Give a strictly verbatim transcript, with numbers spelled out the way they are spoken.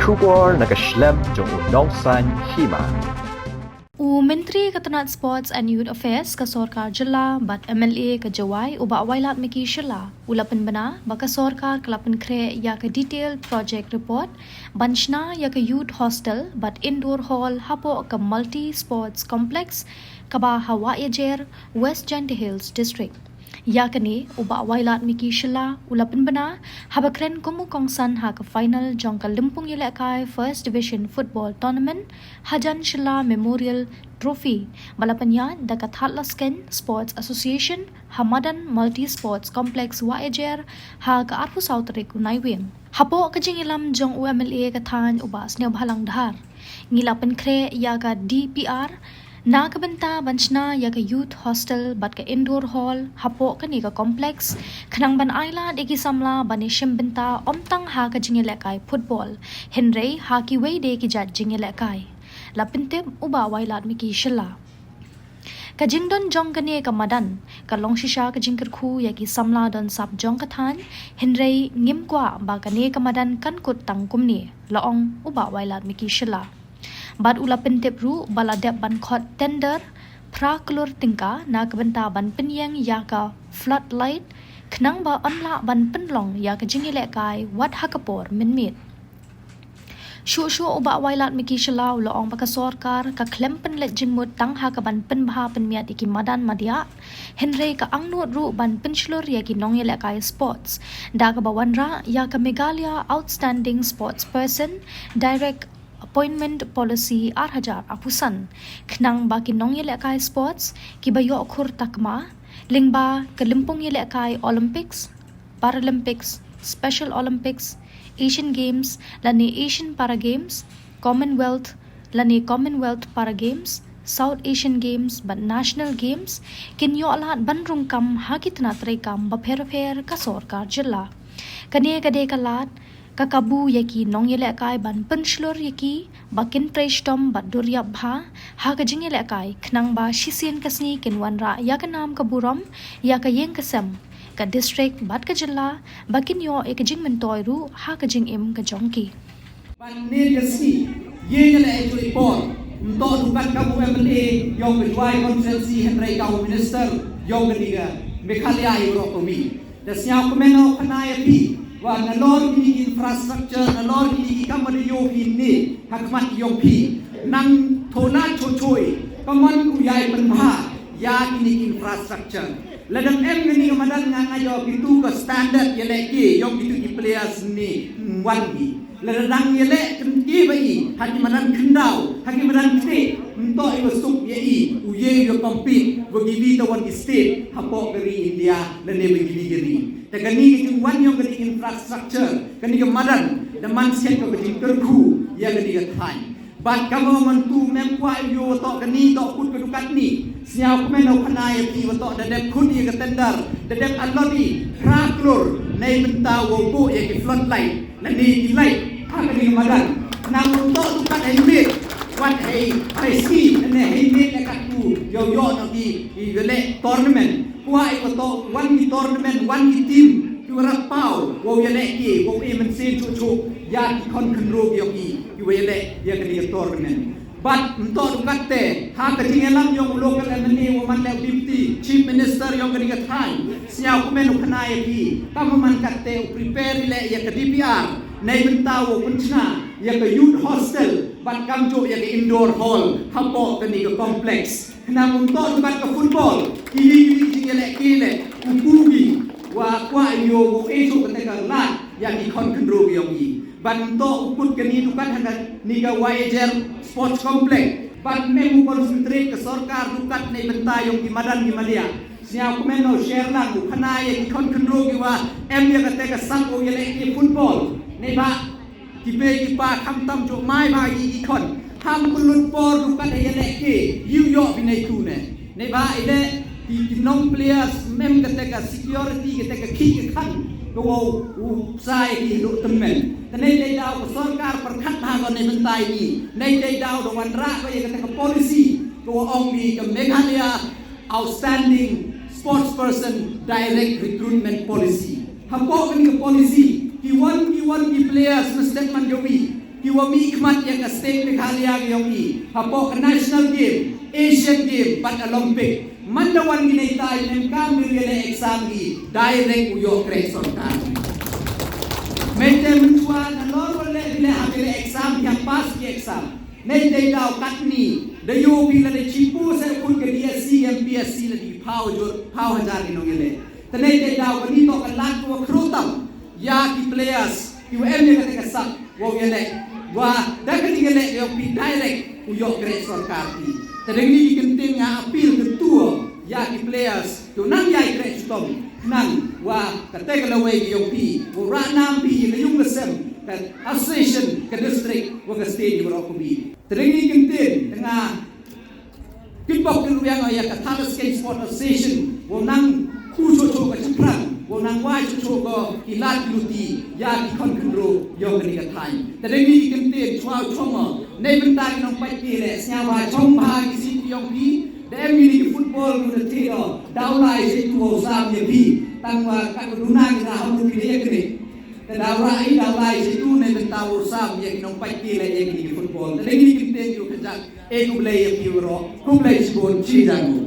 Khubor na ka shlem jong u nongsan hima. U Myntri ka tnat Sports and Youth Affairs ka sorkar jylla bad M L A ka Jowai u Bah Wailadmiki Shylla u la pynbna ba ka sorkar ka la pynkhreh ïa ka detailed project report ban shna ïa ka youth hostel bad indoor hall hapoh ka multi sports complex kaba ha Wahiajer, West Jaintia Hills District. Ïa kane u Bah Wailadmiki Shylla u la pynbna haba kren kum u kongsan ha ka final jong ka lympung ïalehkai First Division Football Tournament hajan Shylla Memorial Trophy ba la pynïaid da ka Thadlaskein Sports Association ha madan Multi Sports Complex Wahiajer ha ka arphew saw tarik u Naiwieng. Hapoh ka jingïalam jong u M L A ka thaiñ u Bah Sniawbhalang Dhar, ngi la pynkhreh ïa ka D P R na ka bynta ban shna ïa ka youth hostel bad ka indoor hall hapoh kane ka complex khnang ban ailad ïa ki samla ban ïashim bynta ym tang ha ka jingïalehkai football hynrei ha kiwei de ki jait jingïalehkai, la pyntip u Bah Wailadmiki Shylla. Ka jingdon jong kane ka madan ka long shisha ka jingkyrkhu ïa ki samla don sap jong ka thaiñ, hynrei ngim kwah ba kane ka madan kan kut tang kumne, la ong u Bah Wailadmiki Shylla. Bad u la pyntip ruh ba la dep ban khot tender phra klur tyngka na ka bynta ban pynïeng ïa ka floodlight khnang ba yn lah ban pynlong ïa ka jingïalehkai wat ha ka por mynmiet. Shuh shuh u Bah Wailadmiki Shylla u la ong ba ka sorkar ka khlem pynleit jingmut tang ha ka ban pynbha pynmiat ïa ki madan madiah, hynrei ka angnud ruh ban pynshlur ïa ki nongïalehkai sports da kaba wanrah ïa ka Meghalaya Outstanding Sports Person Direct Appointment Policy ar hajar arphew san khnang ba ki nongïalehkai sports kiba ïoh khur takma lyngba ka lympung ïalehkai Olympics, Paralympics, Special Olympics, Asian Games lane Asian Para Games, Commonwealth lane Commonwealth Para Games, South Asian Games bad National Games kin ïoh lad ban rung kam ha ki tnat treikam bapher bapher ka sorkar jylla. Kane ka dei ka lad ka kabu ïa ki nongïalehkai ban pynshlur ïa ki ba kin trei shitom bad dur ïap bha ha ka jingïalehkai khnang ba shisien ka sngi kin wanrah ïa ka nam ka burom ïa ka ïing ka sem, ka district bad ka jylla ba kin ïoh ïa ka jingmyntoi ruh ha ka jingim ka jong ki. Ban ne ka sngi ïa ka leh ïa ka por ym toh du kat ka u M L A ïong ka Jowai constituency hynrei ka u minister ïong ka dei ka Meghalaya ïa ka roh ka wi. Da sñiaw kmen o khana ïa phi wa nalor kini ki infrastructure, nalor kini ki kam wa da ïoh phi ne ha khmat ïong phi, nang thola chochoi ka mon u ïai pynbha ïa kini ki infrastructure. Lada em kini ka madan nga nga ïoh kitu ka standard ïa leh ki ïong kitu ki players ne wan ki. Lada dang ïaleh kynti ba i ha ki madan khyndaw, ha ki madan kti, nto i wa suk ïa i u ye u compete wa ki wi ta wan ki state hapoh ka ri India lane wa ki wi ka ri. Ta kani ka jingwan ïong kani ka infrastructure, kani ka madan da man siat ka jingkyrkhu ïa kani ka thaiñ. Bad kama man tu mem kwah ïa u wa toh kani toh kut ka dukat ni. Sñiaw kmen u khana ïa ki wa toh da dep khun ïa ka tender, da dep allot i phra klur nei mynta wa buh ïa ki floodlight. Lane ki light ha kani ka madan. Nang u toh dukat hei miet wat hei hei sngi lane hei miet ïa kat ku ïoh ïoh na ki i wa leh tournament. Kwah i wa toh wan ki tournament, wan ki team ki wa rap paw wa u ïaleh ki wa u e mynsiem chuh chuh ïa ki khon khynroo ki ïong i ki wa ïaleh ïa kani ka tournament. Bad nto dukat te ha ka jingïalam ïong u local M L A wa man leh u deputy chief minister ïong kani ka thaiñ, sñiaw kmen u khana ïa ki kama man kat te u prepare i leh ïa ka D P R nei mynta wa u pynchna ïa ka youth hostel bad kamjooh ïa ka indoor hall hapoh kani ka complex. Khnang um toh dukat ka football ki wi ki wi ki jingïaleh ki leh u pu wi wa kwah ïoh u e chuh kata ka lad ïa ki khon khynroo ki ïong i. Ban toh u kut kani dukat ha kani ka Wahiajer Sports Complex. Ban mem u concentrate ka sorkar dukat nei bynta ïong ki madan ki madiah. Sñiaw kmen u share lang u khana ïa ki khon khynroo ki wa em ïa kata ka sap u ïaleh ki football. Nei ba ki bei ki pa kham tam jooh mai ba ki ki khon. Kham pynlut por dukat ïaleh ki ïoh ïoh bi nei tu ne. Nei ba i leh ki ki nong players mem kata ka security kata ka ki ka khan. Ka wa u sa ïa ki duk tymmen. Te nei dei daw ka sorkar pyrkhat ha ka nei bynta i ni. Nei dei daw da wanrah ka ïa kata ka policy ka wa ong ni ka Meghalaya Outstanding Sports Person Direct Recruitment Policy. Hapoh kani ka policy ki wan ki wan ki players na statement ka wi Ki wa mih khmat ïa ka state Meghalaya ka yong i hapoh ka National Game, Asian Game bad Olympic. Man da wan ki neita i em kam ïa leh exam ki, direct u ïoh kreh sorkar. Mynta mynta nalor wa leh ki leh ha ki leh exam, ki pass ki exam. Neita daw katni da ïoh phi la da chipu se khun ka D S C, M P S C la di phaw jur, phaw hajar ki nong ïa leh. Te neita daw kani to ka lad wa khrutam ïa ki players ki wa em ïa ka te ka sak. Wow ïa leh wa da ka ding ïa leh ïa phi direct u ïoh kreh sorkar phi. Te dang ni ki kynting nga appeal kyntu ïa ki players tu nang ïa kreh chitom nang wa ka te ka lawei ïa phi wow rah nam phi ïa ka yung ka sem ka association ka district wa ka state ïa rok phi. Te dang ni kynting nga Kitbok kin ruang ïa ka Thadlaskeiñ Sport Association, wow nang ku cho cho ka chiphrang, wow nang wai cho cho ka ki lad ki luti ïa ki khon khynru ïong ka ni ka thaiñ. Te dang ni ki kynting chwa chong ne bynta ki nong pait ki le sñiaw ba chong ba ki si ki ïong ki. Da em ni ki football ku da ti do daw lai se tu wow sam ïa ki tang wa ka du na ki da ham ki de ki. Te daw lai daw lai se tu ne bynta wow sam ïa ki nong pait ki le ïa ki football. Te dang ni ki kynting ïa ka jak. E khublei ïa phi waroh, khublei shibun, shi jang.